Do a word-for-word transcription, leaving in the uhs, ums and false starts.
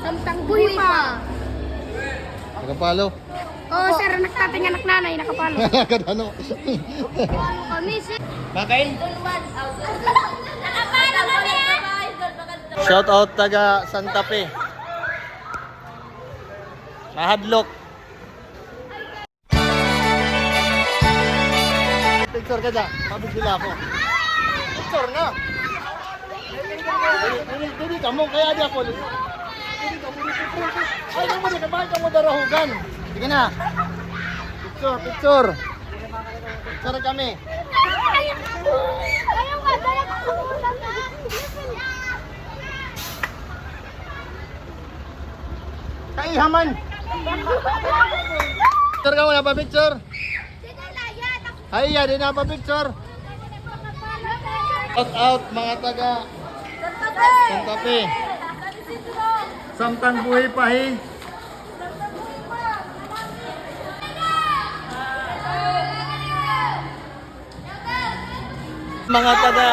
Samtang buhi pa. Nakapalo? Oo, sir, nagtatingan ak nanay, nakapalo. Kadano? Kami, sir. Makain? Nakapalo kami, ah. Shout out taga Santa Fe. Mahadlok. Picture ka dyan. Mabig sila ako. Picture na. Dili, dili, dili ka mo. Kaya di ako. Dili ka mo. Ay, di mo, di ka. Bakit ka mo darahugan? Sige na. Picture, picture. Picture kami. Kaihaman. Picture ka muna pa, picture. Ay, iya, di na pa, picture. Shout out, mga taga Santa Fe. Samtang buhi pa, hi. Mga taga